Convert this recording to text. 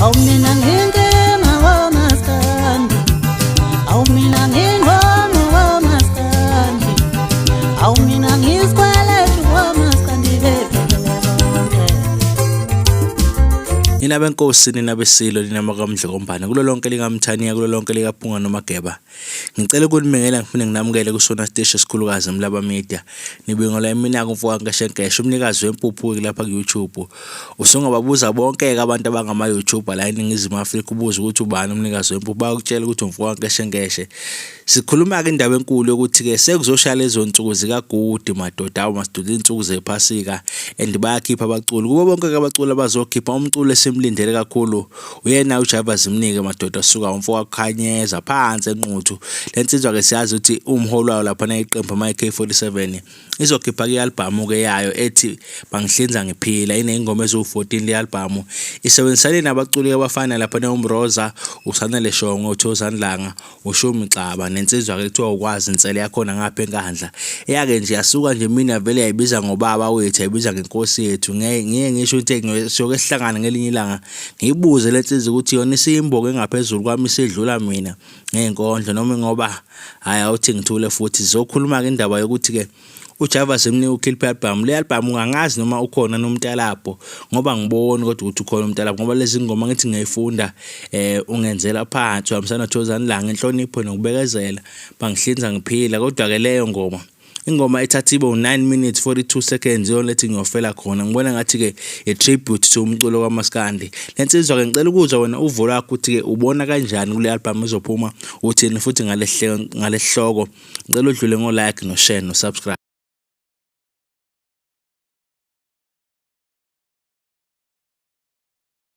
Awu mina nginkinga komaskandi, awu mina ngingoma komaskandi, awu mina ngisikweletu komaskandi bephelele bonke. Nina benkosi, nina besilo, nina makamdlokombane, kulo lonke likaMthaniya, kulo lonke likaPhunga noMageba. Ngicela ukunibingelela ngiphinde nginamukele kusona siteshi esikhulukazi Mlaba Media. Nibingelwa iminaka umfo kaNkeshenkeshe, umnikazi wempuphu-ke lapha ku-YouTube. Usungababuza bonke-ke abantu abangama-YouTuber la eNingizimu Afrika ubuze ukuthi ubani umnikazi wempuphu, bayakutshela ukuthi umfo kaNkeshenkeshe. Sikhuluma-ke indaba enkulu yokuthi-ke sekuzoshaya lezo nsuku zikagudi madoda, awu masidudla iy'nsuku zephasika and bayakhipha abaculi. Kubo bonke-ke abaculi abazokhipha umculo esimlindele kakhulu uyena uJaiva Zimnike madoda suka umfo kaKhanyeza phansi eNquthu. Le nsizwa-ke siyazi ukuthi umholi wayo laphana iqembu ama-AK47 izokhipha-ke i-albhamu-ke yayo ethi Bangihlinza Ngiphila, iney'ngoma eziwu-14 le albhamu. Isebenzisane nabaculi abafana laphana uMroza, uSanele Shongwe, uThokozani Langa, uShumi Xaba nensizwa-ke kuthiwa uKwazi Nsele yakhona ngapha eNkandla. Eyake nje yasuka nje mina yavele yayibiza ngobaba wethu, yayibiza ngenkosi yethu. Ngiye ngisho ukuthi siyoke sihlangane ngelinye ilanga ngiyibuze le nsizwa ukuthi yona isiyimbongi engaphezulu kwami isidlula mina ngey'nkondlo noma ngoba hhayi awuthi ngithule futhi. Sizokhuluma-ke indaba yokuthi-ke uJava semnika ukhiphe i-album. Le album angazi noma ukhona nomtalabho ngoba angiboni kodwa ukuthi ukhona umtalabho ngoba lezi ngoma ngithi ngiyayifunda ungenzela phansi uhambisana noThokozani Langa, inhlonipho nokubekezela, bangihlinza ngiphila. Kodwa-ke leyo ngoma ingoma ethatha ibe u-9 minutes 42 seconds iyona ethi ngiyofela khona. Ngibona ngathi-ke i-tribute to umculo kamaskandi. Le nsizwa-ke ngicela ukuzwa wena uvo lwakho ukuthi-ke ubona kanjani kule album ezophuma, uthini futhi ngale sihloko. Ngicela udlule ngo-like no-share no-subscribe.